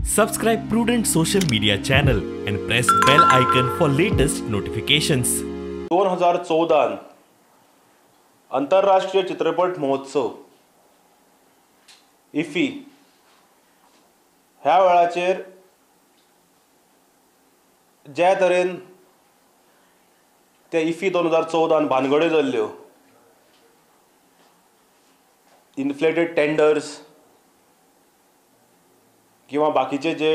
Subscribe Prudent Social Media channel and press bell icon for latest notifications. 2014 आंतरराष्ट्रीय चित्रपट महोत्सव इफी ह्या वेळाचेर ज्या तरेन ते इफी 2014 भानगड्यो जाल्ल्यो, इन्फ्लेटेड टेंडर्स किंवा बाकीचे जे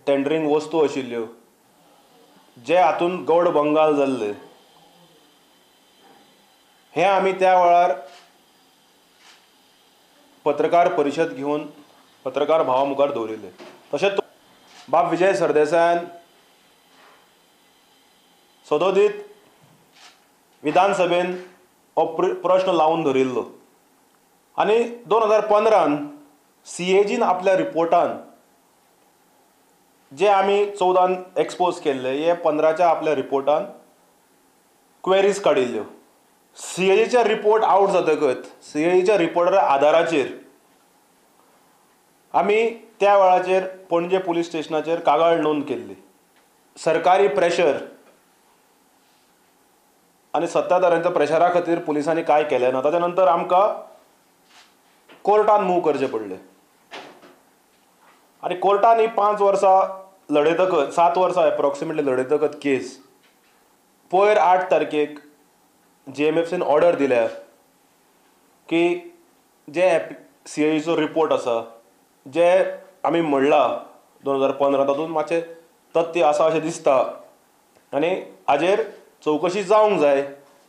टेंडरिंग वस्तू आशिल्ल्यो जे हातून गौड बंगाल जाल्ले, हे आमी त्या वेळार पत्रकार परिशद घेवन पत्रकार भावा मुखार दवरिल्ले. तशेंच बाब विजय सरदेसायान सदोदीत विधानसभेन हो प्रश्न लावन धरिल्लो आनी 2015 सीएजीन आपल्या रिपोर्टान जे आमी 14 एक्सपोज केल्ले हे 15च्या आपल्या रिपोर्टान क्वेरीज काडिल्ल्यो. सीएजीचे रिपोर्ट आवट जातकच सीएजीच्या रिपोर्टा आदाराचेर आमी त्या वेळाचेर पणजे पुलीस स्टेशनाचेर कागाळ नोंद केल्ली. सरकारी प्रेशर आनी सत्ताधाऱ्यांच्या प्रेशरा खातीर पुलिसांनी कांय केलें ना. ताच्या नंतर आमकां कोर्टान मूव करचें पडलें आनी कोर्टान ही 5 वर्सां लढयतकच, 7 वर्सां एप्रोक्सिमेटली लढयतकच केस पयर 8 तारखेक जीएमएफसीन ऑर्डर दिल्या की जे सीएजीचो रिपोर्ट आसा जे आमी म्हणला 2015 तातूंत मातशें तथ्य आसा अशें दिसता आनी हाजेर चवकशी जावंक जाय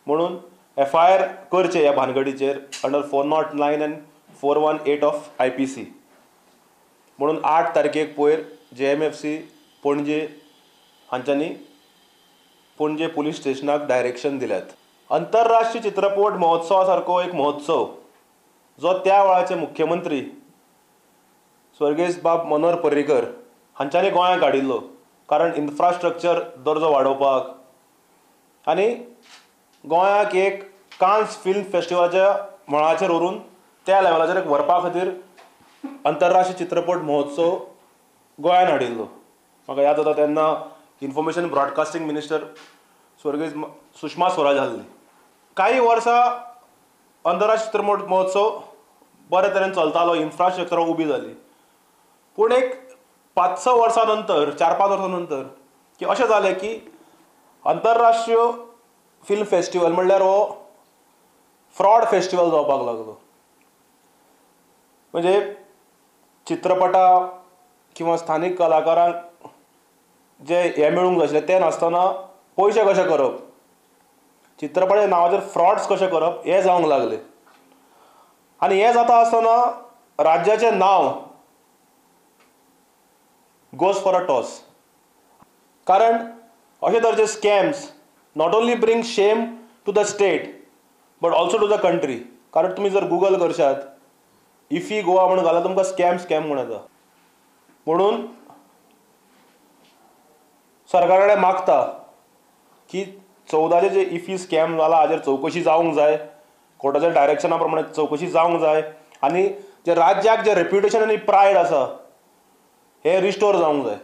म्हणून एफआयआर करचें ह्या भानगडीचेर अंडर 409 आनी 418 ऑफ आयपीसी. म्हणून 8 तारखेक पयर जीएमएफसी पणजे हांच्यांनी पणजे पुलीस स्टेशनाक डायरेक्शन दिल्यात. आंतरराष्ट्रीय चित्रपट महोत्सवा सारको एक महोत्सव जो त्या वेळाचे मुख्यमंत्री स्वर्गेस्त बाब मनोहर पर्रीकर हांच्यांनी गोंयांत हाडिल्लो, कारण इन्फ्रास्ट्रक्चर दर्जो वाडोवपाक आनी गोंयाक एक कान्स फिल्म फेस्टिवलाच्या मळाचेर व्हरून त्या लेवलाचेर एक व्हरपा खातीर आंतरराष्ट्रीय चित्रपट महोत्सव गोंयान हाडिल्लो. म्हाका याद जाता तेन्ना information broadcasting minister स्वर्गेस्त Sushma Swaraj आसली. कांय वर्सां आंतरराष्ट्रीय चित्रपट महोत्सव बरे तरेन चलतालो, इन्फ्रास्ट्रक्चर उबी जाली. पूण एक 5-6 वर्सां नंतर, 4-5 वर्सां नंतर की अशें जालें की आंतरराष्ट्रीय फिल्म फेस्टिवल म्हणल्यार हो फ्रॉड फेस्टिवल जावपाक लागलो. म्हणजे चित्रपटां किंवा स्थानीक कलाकारांक जे हें मेळूंक जाय आशिल्लें तें नासतना पयशे कशे करप, चित्रपटाच्या नांवाचेर फ्रॉड्स कशे करप हें जावंक लागलें. आनी हें जाता आसतना राज्याचें नांव गोज फॉर अ टॉस, कारण अशे तरेचे scams not only bring shame to the state but also to the country. कारण तुमी जर गुगल करशात इफी गोवा म्हणून घाल्यार तुमकां स्कॅम स्कॅम म्हूण येता. म्हणून सरकारा कडेन मागता की 14 जे इफी स्कॅम जाला हाजेर चवकशी जावंक जाय, कोर्टाच्या डायरेक्शना प्रमाणे चवकशी जावंक जाय आनी जे राज्याक जे रेप्युटेशन आनी प्रायड आसा हें रिस्टोर जावंक जाय.